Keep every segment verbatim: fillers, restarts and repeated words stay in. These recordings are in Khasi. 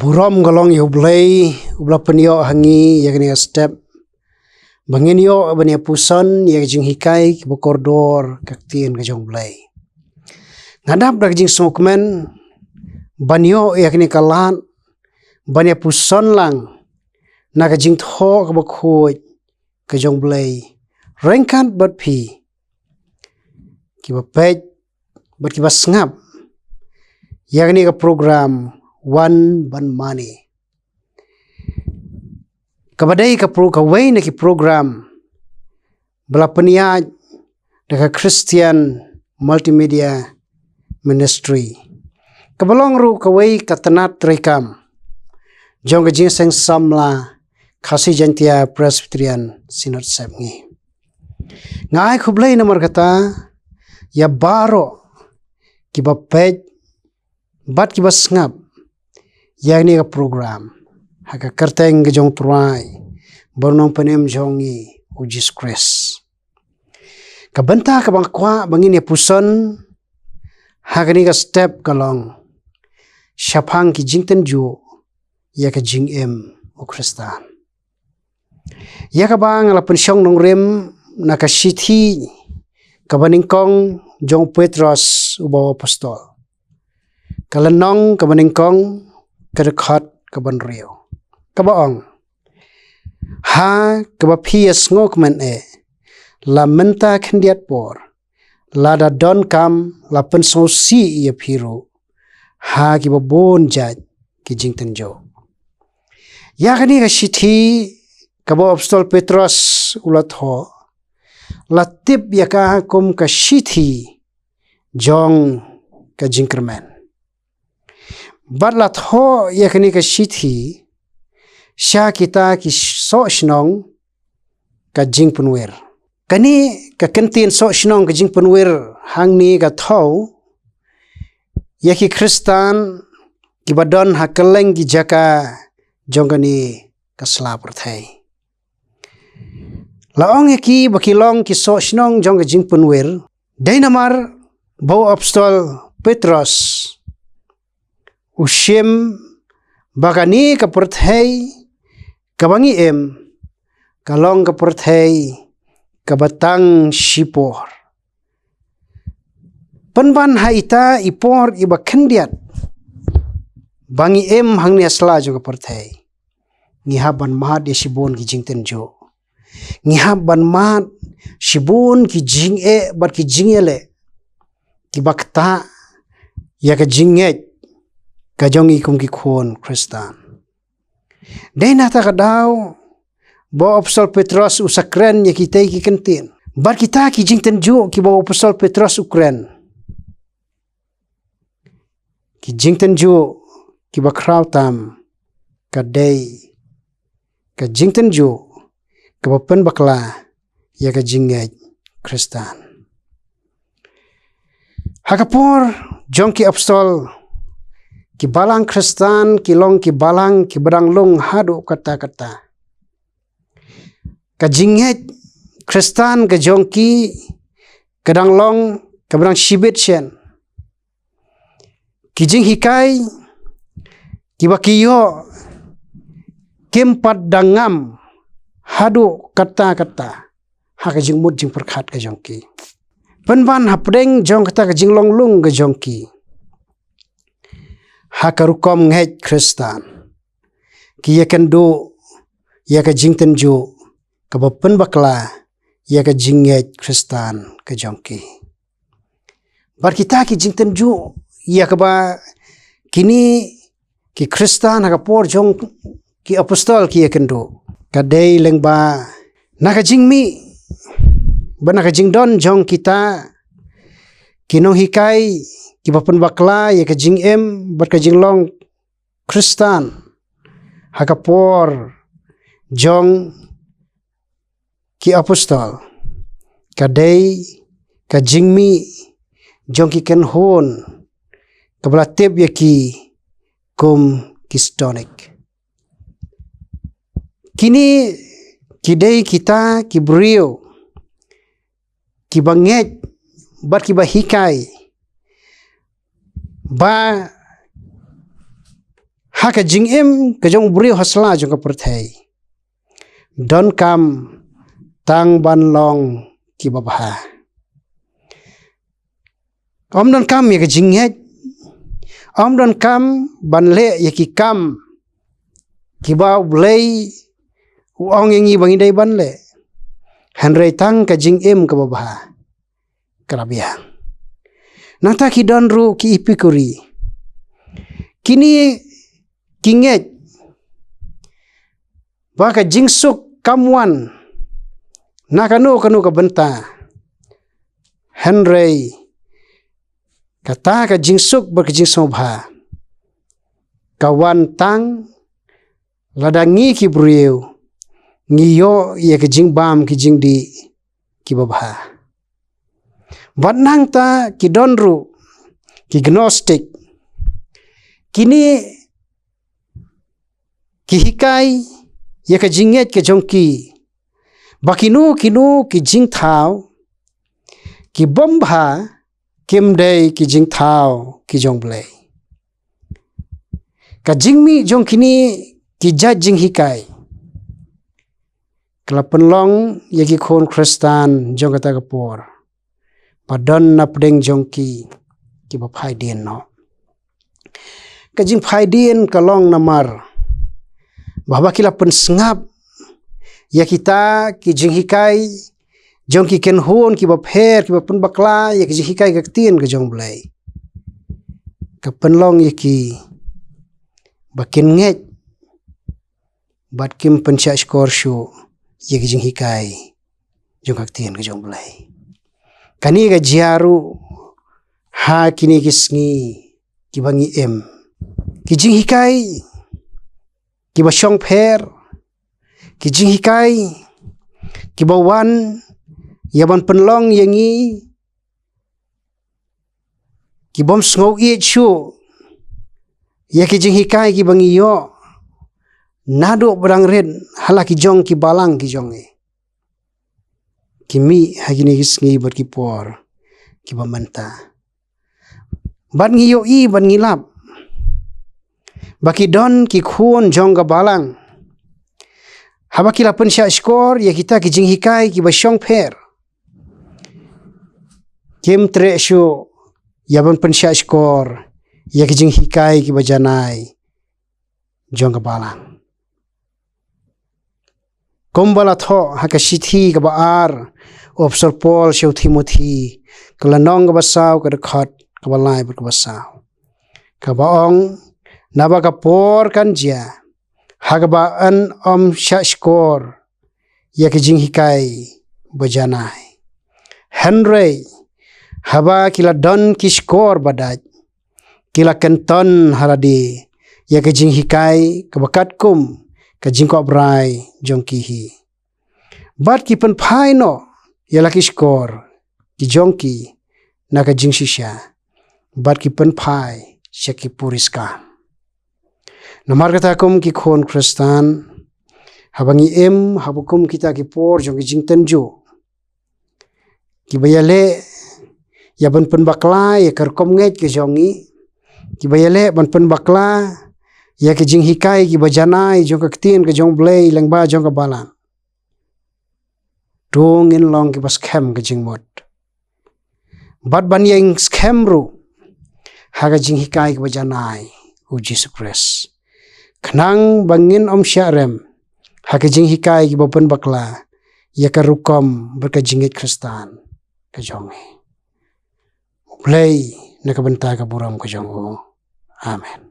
Burom ka long ïa U Blei, uba la pynïoh ha ngi ïa kane ka step ba ngin ïoh ban ïa puson ïa ka jinghikai kaba kordor ka ktien ka jong U Blei. Nga dap da ka jingsngewkmen ban ïoh ïa kane ka lad ban ïa puson lang na ka jingthoh kaba khuid ka jong U Blei ryngkat bad phi kiba peit bad kiba sngap ïa kane ka program Wan Ban Mane, kaba dei ka pro-, kawei na ki program ba la pynïaid da ka Christian Multimedia Ministry, kaba long ruh kawei ka tnat treikam jong ka Jingïaseng Samla Khasi Jaiñtia Presbyterian Synod Sepngi. Nga ai khublei namar kata ïa baroh kiba peit bad kiba sngap ïa kane ka program ha ka kyrteng ka jong U Trai bad U Nongpynim jong ngi U Jisu Khrist. Ka bynta kaba nga kwah ba ngin ïa puson ha kane ka step ka long shaphang ki jingtynjuh ïa ka jingim u Khristan, ïa kaba nga la pynshong nongrim na ka shithi kaba nyngkong jong u Petros uba u apostol, ka lynnong kaba nyngkong, ka dkhot kaba hynriew, kaba ong: Ha kaba phi ïa sngewkmen eh, la mynta khyndiat por, lada donkam la pynsngewsih ïa phi ruh ha kiba bun jait ki jingtynjuh. Ïa kane ka shithi kaba u apostol Petros u la thoh, la tip ïa ka kum ka shithi jong ka jingkyrmen. Bad la thoh ïa kane ka shithi sha kita ki soh shnong ka jingpynwir. Kane ka kyntien soh shnong ka jingpynwir hangne ka thoh ïa ki Khristan kiba don ha kylleng ki jaka jong kane ka sla pyrthei. La ong ïa ki ba ki long ki soh shnong jong ka jingpynwir, dei namar ba u apostol Petros u shim ba kane ka pyrthei kaba ngi im ka long ka pyrthei kaba tang shipor. Pynban ha ita i por iba khyndiat ba ngi im hangne ha sla jong ka pyrthei, ngi hap ban mad ïa shibun ki jingtynjuh. Ngi hap ban mad shibun ki jingeh bad ki jingïaleh kiba ktah ïa ka jingngeit ka jong ngi kum ki khun Khristan. Dei na kata ka daw ba u apostol Petros u sa kren ïa kita ki kyntien. Bad kita ki jingtynjuh kiba u apostol Petros u kren, ki jingtynjuh kiba khraw tam ka dei ka jingtynjuh kaba pynbakla ïa ka jingngeit Khristan. Ha ka por jong ki apostol, ki balang Khristan ki long ki balang kiba dang lung haduh katta katta. Ka jingngeit Khristan ka jong ki ka dang long kaba dang shibit shen. Ki jinghikai kiba ki ïoh kim pat dang ngam haduh katta katta ha ka jingmut jingpyrkhat ka jong ki. Pynban hapdeng jong kata ka jinglong lung ka jong ki ha ka rukom ngeit Khristan, ki ïakynduh ïa ka jingtynjuh kaba pynbakla ïa ka jingngeit Khristan ka jong ki. Bad kita ki jingtynjuh ïa kaba kine ki Khristan ha ka por jong ki apostol ki ïakynduh, ka dei lyngba na ka jingmih bad na ka jingdon jong kita ki nonghikai kiba pynbakla ïa ka jingim bad ka jinglong Khristan ha ka por jong ki apostol, ka dei ka jingmih jong ki kynhun kaba la tip ïa ki kum ki stonik. Kine ki dei kita ki briew kiba ngeit bad kiba hikai ba Ha ka jingim ka jong u briew ha sla jong ka pyrthei, donkam tang ban long kiba bha. Ym donkam ïa ka jingngeit, ym donkam ban leh ïa ki kam kiba U Blei u ong ïa ngi ba ngi dei ban leh. Hynrei tang ka jingim kaba bha ka la biang. Nangta ki don ruh ki Epikuri. Kine ki ngeit ba ka jingsuk kam wan na kano kano ka bynta. Hynrei kata ka jingsuk bad ka jingsngewbha ka wan tang lada ngi ki briew ngi ïoh ïa ka jingbam ki jingdih kiba bha. Bad nangta ki don ruh ki Gnostic. Kine ki hikai ïa ka jingngeit ka jong ki ba kino kino ki jingthaw ki bym bha kim dei ki jingthaw ki jong U Blei. Ka jingmih jong kine ki jait jinghikai ka la pynlong ïa ki khun Khristan jong kata ka por ba don na pdeng jong ki kiba phai dien noh. Ka jingphai dien ka long namar ba haba ki la pynsngap ïa kita ki jinghikai jong ki kynhun kiba pher kiba pynbakla ïa ki jinghikai ka ktien ka jong U Blei, ka pynlong ïa ki ba kin ngeit bad kim pynshah shkor shuh ïa ki jinghikai jong ka ktien ka jong U Blei. Kane ka jia ruh ha kine ki sngi kiba ngi im. Ki jinghikai kiba shongpher, ki jinghikai kiba wan ïa ban pynlong ïa ngi ki bym sngew ïeit shuh ïa ki jinghikai kiba ngi ïoh naduh ba dang rit ha la ki jong ki balang ki jong ngi. Ki mih ha kine ki sngi bad ki por kiba mynta. Bad ngi ïohi bad ngi lap ba ki don ki khun jong ka balang, haba ki la pynshah shkor ïa kita ki jinghikai kiba shongpher, kim treh shuh ïa ban pynshah shkor ïa ki jinghikai kiba janai jong ka balang. Kumba la thoh ha ka shithi kaba ar u Apostol Paul sha u Timothi, ka lynnong kaba saw, ka dkhot kaba lai bad kaba saw, kaba ong, naba ka por kan jia ha kaba yn ym shah shkor ïa ki jinghikai ba janai. Hynrei haba ki la don ki shkor ba dait, ki la kynton ha lade ïa ki jinghikai kaba katkum ka jingkwah brai jong ki hi. Bad ki pynphai noh ïa la ki shkor ki jong ki na ka jingshisha, bad ki pynphai sha ki puriskam. Namar kata kum ki khun Khristan, haba ngi im haba kum kita ki por jong ki jingtynjuh, kiba ïaleh ïa ban pynbakla ïa ka rukom ngeit ka jong ngi, kiba ïaleh ban pynbakla ïa ki jinghikai kiba janai jong ka ktien ka jong U Blei lyngba jong ka balang, to ngin long kiba skhem ka jingmut bad ban ïeng skhem ruh ha ka jinghikai kaba janai u Jisu Khrist, khnang ba ngin ym shah rem ha ka jinghikai kiba pynbakla ïa ka rukom bad ka jingngeit Khristan ka jong ngi. U Blei na ka bynta ka burom ka jong u. Amen.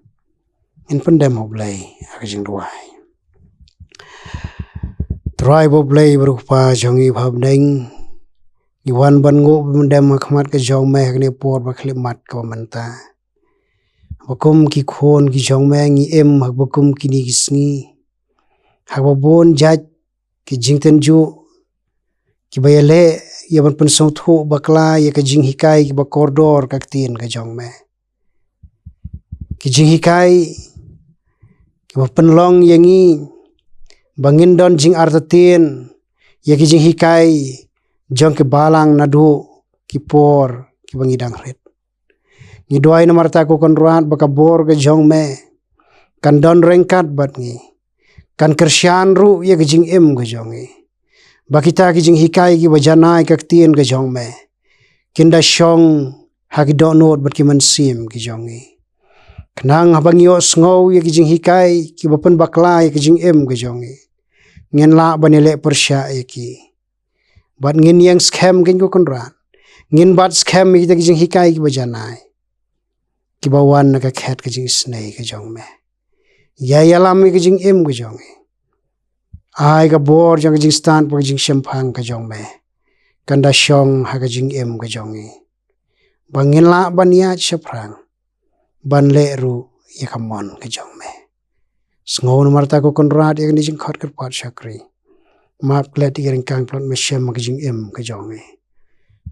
Ngin pyndem ha U Blei ha ka jingduwai. Trai bad U Blei bad u Kpa jong ngi ba ha bneng, ngi wan ban nguh ban pyndem ha khmat ka jong me ha kane por ba khyllipmat kaba mynta. Ba kum ki khun ki jong me ngi im ha ba kum kine ki sngi ha ba bun jait ki jingtynjuh kiba ïaleh ïa ban pynsngewthuh bakla ïa ka jinghikai kiba kordor ka ktien ka jong me. Ki jinghikai kiba pynlong ïa ngi ba ngin don jingartatien ïa ki jinghikai jong ki balang naduh ki por kiba ngi dang rit. Ngi duwai namar ta ko Kynrad ba ka bor ka jong me kan don ryngkat bad ngi, kan kyrshan ruh ïa ka jingim ka jong ngi. Ba kita ki jinghikai kiba janai ka ktien ka jong me kin da shong ha ki dohnud bad ki mynsiem ki jong ngi. Khnang haba ngi ïohsngew ïa ki jinghikai kiba pynbakla ïa ka jingim ka jong ngi, ngin lah ban ïaleh pyrshah ïa ki. Bad ngin ïeng skhem, ko Kynrad. Ngin bat skhem ïa kita ki jinghikai kiba janai, kiba wan na ka khet ka jingisynei ka jong me. Ïa ïalam ïa ka jingim ka jong ngi. Ai ka bor jong ka jingstad bad ka jingshemphang ka jong me kan da shong ha ka jingim ka jong ngi, ba ngin lah ban ïaid shaphrang ban leh ruh ïa ka mon ka jong me. Sngew namar kata, ko Kynrad, ïa kane ka jingkhot kyrpad shakri. Map klet ïa ka ryngkang tlot mynsiem ha ka jingim ka jong ngi.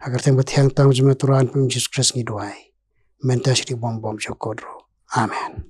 Ha ka kyrteng ba thiang tam jong me, Trai Nongpynim Jisu Khrist ngi duwai. Mynta shaduh bym bym shuh ruh. Amen.